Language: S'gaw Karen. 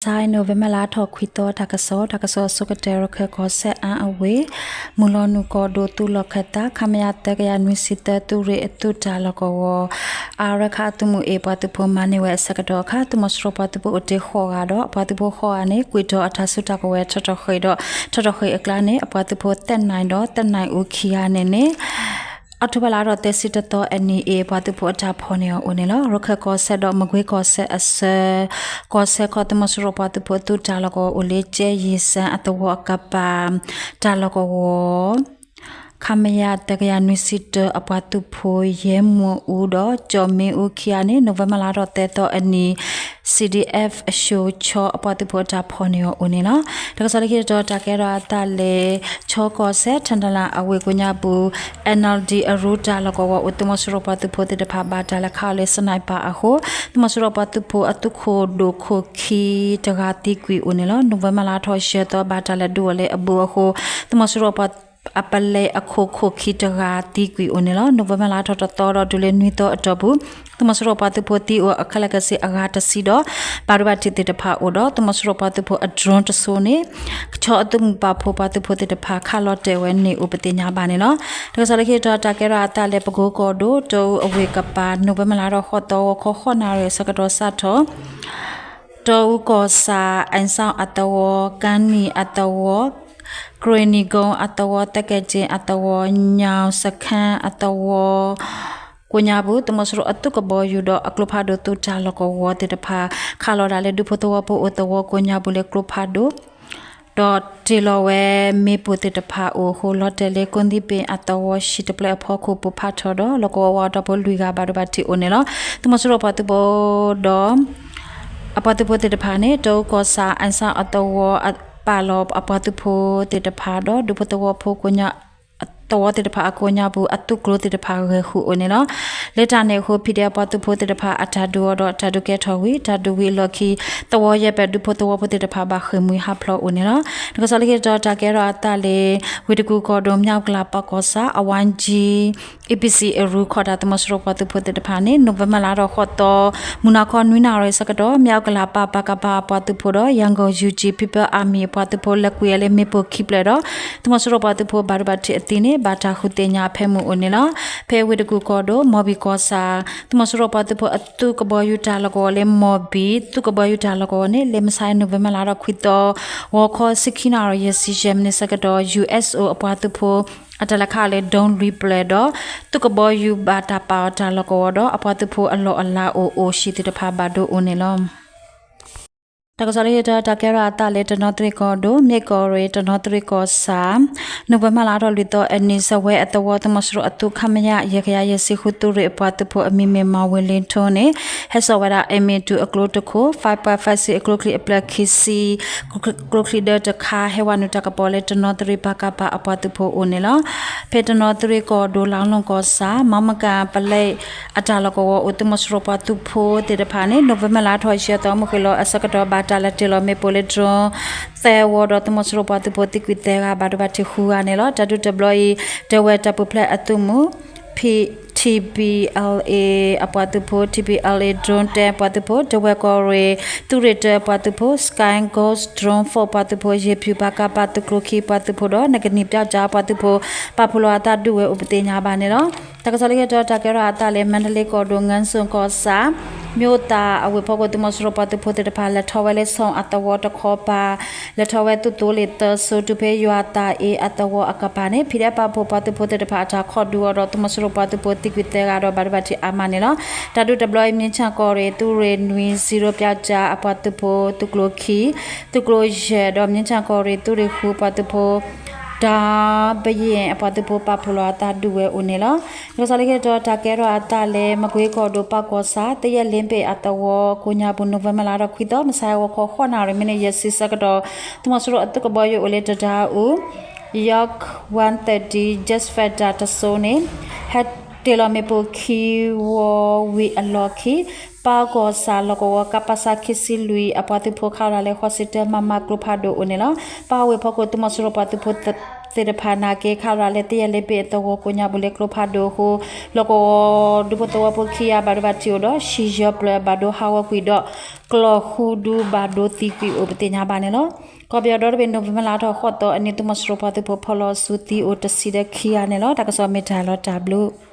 စဲး November လါထီၣ်ခွံသီ တၢ်ကစီၣ်, တၢ်ကစီၣ်အဆိကတၢၢ် ရခၢၣ်ကီၢ်စဲၣ်အၣ်အဝ့ၢ် မုၢ်လီၤနုာ်ကီၢ်ဒိၣ်သုးလီၢ်ခၢၣ်သး ခမရ သၢကယၤနွံဆံသၢ သုးရ့ၣ်အသုးတၢ်လီၢ်ကဝီၤ အါရခၣ်အသုးမုၢ်အ့ၣ် ပှၤသုးဖိမၤန့ၢ်ဝဲအဆၢကတီၢ်အခါ သုးမီၤစိရိၤပှၤသုးဖိအိၣ်တ့ၢ်ဃိးဂၤဒီး အပှၤသုးဖိဃိးဂၤန့ၣ် ကွံာ်ထီၣ်အတၢ်စုတၢ်ကဝဲၤထီၣ်ထီၣ်ဃ့ၢ်ဒီး ထီၣ်ထီၣ်ဃ့ၢ်အကျါန့ၣ် အပှၤသုးဖိသၢနံၣ်ဒီးသၢနံၣ်အူခံဂၤန့ၣ်န့ၣ် အီးထိဘၢၣ်လါထီၣ်သၢဆံတသီအနံၤအ့ၣ် ပှၤသုးဖိအတၢ်ဖီၣ်န့ၢ်အီၤအိၣ်န့ၣ်လီၤ. ရခၢၣ်ကီၢ်စဲၣ်ဒီးမကွ့ကီၢ်စဲၣ်အဆၢ ကီၢ်စဲၣ်ခီ သုးမီၤစိရိၤပှၤသုးဖိအသုးတၢ်လီၢ်ကဝီၤအိၣ်လၢ ကၠဲယ့ၣ်စဲၣ်အသဝီအကပၤ တၢ်လီၢ်ကဝီၤ ခမရ သၢကယၤနွံဆံတၢ အပှၤသုးဖိ ယဲမူအူဒီး ကၠီၣ်မ့အူခံဂၤန့ၣ် November လါထီၣ်သၢသီအနံၤ CDF အၡိၤဆီ အပှၤသုးဖိအတၢ်ဖီၣ်န့ၢ်အီၤအိၣ်န့ၣ်လီၤ. တၢ်ကစီၣ်လၢခံတတီၤ တၢ်ကဲထီၣ်အသးလၢ ခၠီကီၢ်စဲၣ် ထၣ်တလၣ်အဝ့ၢ်ကိးညါပူၤ NLD အရူတၢ်လီၢ်ကဝီၤအိၣ် သုးမီၤစိရိၤပှၤသုးဖိသ့ၣ်တဖၣ် ဘၣ်တၢ်လဲၤခးအီၤလၢ sniper အဃိ သုးမီၤစိရိၤပှၤသုးဖိအသုးခိၣ်ဒိၣ်ခိၣ်ခံတဂၤသံကွံာ်အိၣ်န့ၣ်လီၤ. November လါထီၣ်ယဲၢ်သီ ဘၣ်တၢ်လဲၤဒုးအီၤလၢအဘူးအဃိ သုးမီၤစိရိၤပှၤ အပလဲအခိၣ်ခိၣ်ခံတဂၤသံကွံာ်အိၣ်န့ၣ်လီၤ. November လါထီၣ်တသီဒီးတုၤလၢနွံသီအတီၢ်ပူၤ သုးမီၤစိရိၤပှၤသုးဖိသံအိၣ်အခဲလၢာ်ခဲဆ့အဂၤတဆံဒီး ဘၣ်ဒိဘၣ်ထံးသ့ၣ်တဖၣ်အိၣ်ဒီး သုးမီၤစိရိၤပှၤသုးဖိအ drone တစိၤန့ၣ် ကဆီအသုးမုၢ်ပာ်ဖှိၣ်ပှၤသုးဖိသ့ၣ်တဖၣ်ခးလီၤတဲာ်ဝဲန့ၣ်အိၣ်ပသ့ၣ်ညါဘၣ်န့ၣ်လီၤ. တၢ်ကစီၣ်လၢခံတတီၤ တၢ်ကဲထီၣ်အသးလၢပကိကီၢ်ဒိၣ် တီအူအဝ့ၢ်ကပၤ November လါထီၣ်ဃိးသီ ဂီၤခီဃိးနၣ်ရံၣ်အဆၢကတီၢ်စးထီၣ် တီအူကီၢ်ဆၣ် အၣ်စၣ်အသဝီ ကၣ်နံၣ်အသဝီ ကရ့ၣ်နံၣ်ကိအသဝီ သကဲၣ်က့ၣ်အသဝီ ညၣ်စခၣ်အသဝီ ကိးညါပူၤ သုးမီၤစိရိၤအသုးကဘီယူၤဒီးအကျိဖးဒိၣ်သုးတၢ်လီၢ်ကဝီၤသ့ၣ်တဖၣ် ခးလီၤဒၣ်လၢဒူဖိသဝီဖိအိၣ်သဝီကိးညါပူၤလၢကျိဖးဒိၣ် ဒီးတ့ၢ်လီၤဝဲမ့ၣ်ပိၢ်သ့ၣ်တဖၣ်အိၣ်အဃိ လီၤတဲာ်လၢကိၣ်သံၣ်ပ့ၣ်အသဝီ ဟံၣ်တဖျၢၣ်အဖီခိၣ်ပိၢ်ဖးထီၣ်ဒီး လီၢ်ကဝီၤဝးဒီဖိလွံၢ်ဂၤဘၣ်ဒိဘၣ်ထံးအိၣ်န့ၣ်လီၤ. သုးမီၤစိရိၤပှၤသုးဖိဒီး အပှၤသုးဖိသ့ၣ်တဖၣ်န့ၣ် တီအူကီၢ်ဆၣ် အၣ်စၣ်အသဝီ ပာ်လီၤအပှၤသုးဖိသ့ၣ်တဖၣ်ဒီး ဒူဖိသဝီဖိကိးညါ သဝီသ့ၣ်တဖၣ်အကိးညါပူၤ အသုးကျိၤသ့ၣ်တဖၣ်ဂဲၤဃုာ်အိၣ်န့ၣ်လီၤ. လၢတၢ်န့ၣ်အဃိ ဖံးဒဲးအပှၤသုးဖိသ့ၣ်တဖၣ်အတၢ်ဒုးအီၤဒီးတၢ်ဒုးကဲထီၣ်ဝံၤ တၢ်ဒုးဝံၤအလီၢ်ခံ သဝီယဲၢ်ပၢၢ်ဒူဖိသဝီဖိသ့ၣ်တဖၣ်ဘၣ်ဃ့ၢ်မှံဟးဖျိးအိၣ်န့ၣ်လီၤ. တၢ်ကစီၣ်လၢခံတတီၤ တၢ်ကဲထီၣ်အသးလၢ ဝ့ၢ်တကူၣ်ကီၢ်ဒိၣ် မၠၣ်အူကလၤပၣ်ကီၢ်ဆၣ် အဝါကၠံ EPC အရူခီၣ်တၢ် သုးမီၤစိရိၤပှၤသုးဖိသ့ၣ်တဖၣ်န့ၣ် November လါထီၣ်ဃိးသီ မုၢ်နၤခီနွံနၣ်ရံၣ်အဆၢကတီၢ် မၠၣ်အူကလၤပၣ် ပကဖ အပှၤသုးဖိဒီး Yangon UG People Army အပှၤသုးဖိလဲၤကွံာ်အီၤလၢမ့ၣ်ပိၢ်ခံဖျၢၣ်ဒီး သုးမီၤစိရိၤပှၤသုးဖိဘၣ်ဒိဘၣ်ထံးအသံန့ၣ် ဘၣ်တၢ်ဃုသ့ၣ်ညါအဖၢမုၢ်အိၣ်န့ၣ်လီၤ. ဖဲဝ့ၢ်တကူၣ်ကီၢ်ဒိၣ် မီၣ်ဘံၣ်ကီၢ်ဆၣ် သုးမီၤစိရိၤပှၤသုးဖိအသုးကဘီယူၤတၢ်လီၢ်ကဝီၤလၢမီၣ်ဘံၣ် သုးကဘီယူၤတၢ်လီၢ်ကဝီၤန့ၣ် လၢမဆါ November လါထီၣ်ခွံသီ ဂီၤခီဆံခံနၣ်ရံၣ် ယဲၢ်ဆံယဲၢ်မံးနံးဆၢကတီၢ် USO အပှၤသုးဖိ အတၢ်လဲၤခးအီၤလၢ drone လွံၢ်ဖျၢၣ်ဒီး သုးကဘီယူၤဘၣ်တၢ်ပာ်အီၤတၢ်လီၢ်ကဝီၤဒီး အပှၤသုးဖိအလီၢ်အလၤအိၣ်အိၣ်ဆံးသ့ၣ်တဖၣ်ဘၣ်ဒိအိၣ်န့ၣ်လီၤ. တၢ်ကစီၣ်လၢခံတတီၤ တၢ်ကဲထီၣ်အသးလၢတနီသရံၣ်ကီၢ်ဒိၣ် မ့ၢ်ကီၢ်ရ့ၣ်တနီသရံၣ်ကီၢ်ဆၣ် November လါထီၣ်လွံၢ်သီအနံၤ စဝဲအသဝီ သုးမီၤစိရိၤအသုး ခမရ ယဲၢ်ကယၤယဲၢ်ဆံဃု သုးရ့ၣ်အပှၤသုးဖိအမံၤမ့ၢ် မီၣ်ဝ့လ့ထိန့ၣ် ဟဲစိာ်ဝဲဒၣ် အမ့ၣ်တူၣ်အကျိတခိၣ် five point five six အကျိချံအဖျၢၣ်ခံဆံ ကျိချံဒၢတခါ ဟဲဝဲနုာ်တၢ်ကပီၤလၢတနီသရံၣ် ပကဖ အပှၤသုးဖိအိၣ်န့ၣ်လီၤ. ဖဲတနီသရံၣ်ကီၢ်ဒိၣ် လါလီၢ်ကီၢ်ဆၣ် မီမကၣ်ပလဲအတၢ်လီၢ်ကဝီၤအိၣ် သုးမီၤစိရိၤပှၤသုးဖိသ့ၣ်တဖၣ်န့ၣ် November လါထီၣ်ယဲၢ်သီ မုၢ်ဃ့ၢ်လီၤအဆၢကတီၢ် ဘၣ်တၢ်လဲၤတ့ၢ်လီၤမ့ၣ်ပိၢ်လၢ drone သၢဝီဒီး သုးမီၤစိရိၤပှၤသုးဖိသံကွံာ်သၢဂၤ ဘၣ်ဒိဘၣ်ထံးဃုဂၤန့ၣ်လီၤ. တၢ်ဒုးတဘျီအံၤ ဒဝဲၢ်တၢ်ပူၤဖျဲးအသုးမုၢ် TPLA အပှၤသုးဖိ TPLA Drone တဲ အပှၤသုးဖိ ဒဝဲၢ်ကီၢ်ရ့ၣ် သုးရ့ၣ်တၢအပှၤသုးဖိ Sky Ghost Drone Force ပှၤသုးဖိ ယ့ၣ်ဖၠူၣ် ပကဖ သုးကျိခံပှၤသုးဖိဒီး နကနံၣ်ပျီကၠါအပှၤသုးဖိ ပာ်ဖှိၣ်လီၤအသးဒုးဝဲအိၣ်ပသ့ၣ်ညါဘၣ်န့ၣ်လီၤ. တၢ်ကစီၣ်လၢခံတတီၤ တၢ်ကဲထီၣ်အသးလၢ မါတလ့ကီၢ်ဒိၣ် ငါးစုံကီၢ်ဆၣ် မၠိသၣ်အဝ့ၢ်ဖီခိၣ် သုးမီၤစိရိၤပှၤသုးဖိသ့ၣ်တဖၣ် လဲၤထီၣ်ဝဲလၢ ဆီၣ်အသဝီတခီပၤ လဲၤထီၣ်ဝဲသုးသိလ့ၣ်သၢစိၤ တုၤဖဲယွၤသးအ့အသဝီအကပၤန့ၣ် ဖံးဒဲးပာ်ဖှိၣ်ပှၤသုးဖိသ့ၣ်တဖၣ်အတၢ်ခီၣ်ဒုးအီၤဒီး သုးမီၤစိရိၤပှၤသုးဖိသံကွံာ်သၢဂၤဒီး ဘၣ်ဒိဘၣ်ထံးအါမးန့ၣ်လီၤ. တၢ်ဒုးတဘျီအံၤ မြင်းခြံကီၢ်ရ့ၣ် သုးရ့ၣ်နွံ zero ပျီကၠါ အပှၤသုးဖိ သုးကျိခံ သုးကျိယဲၢ်ဒီး မြင်းခြံကီၢ်ရ့ၣ် သုးရ့ၣ်ဃု ပှၤသုးဖိ ဒီဘယ့ၣ် အပှၤသုးဖိ ပာ်ဖှိၣ်လီၤအသးဒုးဝဲအိၣ်န့ၣ်လီၤ. တၢ်ကစီၣ်လၢခံတတီၤ တၢ်ကဲထီၣ်အသးလၢ မကွ့ကီၢ်ဒိၣ် ပၢ်ကီၢ်ဆၣ် သယဲၢ်လ့ဘ့ၣ်အသဝီကိးညါပူၤ November လါထီၣ်ခွံသီ မုၢ်ဆါဂီၤခီဃိးနၣ်ရံၣ် မံးနံးယဲၢ်ဆံဆၢကတီၢ် သုးမီၤစိရိၤအသုးကဘီယူၤအိၣ်လၢတဒါအူ Yak one thirty Jet Fighter တစိၤန့ၣ် ဟဲတ့ၢ်လီၤမ့ၣ်ပိၢ်ခံဝီဝံၤအလီၢ်ခံ ပၢ်ကီၢ်ဆၣ်လီၢ်ကဝီၤ ကပစ ခံဆံလွံၢ် အပှၤသုးဖိခးလီၤလၢ ဃိးဆံတၢ မမ ကျိဖးဒိၣ်အိၣ်န့ၣ်လီၤ. ပၢ်ဝ့ၢ်ဖီခိၣ် သုးမီၤစိရိၤပှၤသုးဖိ သ့ၣ်တဖၣ်နာ်က့ ခးရၤလၢသ့ၣ်ယဲၢ်လ့ဘ့ၣ်အသဝီကိးညါပူၤလၢကျိဖးဒိၣ်အဃိ လီၢ်ကဝီၤဒူဖိသဝီဖိခံဂၤဘၣ်ဒိဘၣ်ထံးအိၣ်ဒီး ဟံၣ်ယီၤပျၢၤဘၣ်ဒိဟးဂီၤကွံာ်ဒီး ကျီၢ်ဃုဒူဘၣ်ဒိသံကွံာ်အိၣ်ပသ့ၣ်ညါဘၣ်န့ၣ်လီၤ. ကီၢ်ပယီၤဒီတဘ့ၣ် နိၣ်ဝ့ဘၢၣ်လါထီၣ်ဃိးသီအနံၤ သုးမီၤစိရိၤပှၤသုးဖိဖီၣ်လီၤစုသံအိၣ်တဆံဒီးခံဂၤန့ၣ်လီၤ. တၢ်ကစီၣ်မ့ၢ်တၢ်လီၤတၢ်ဘျုး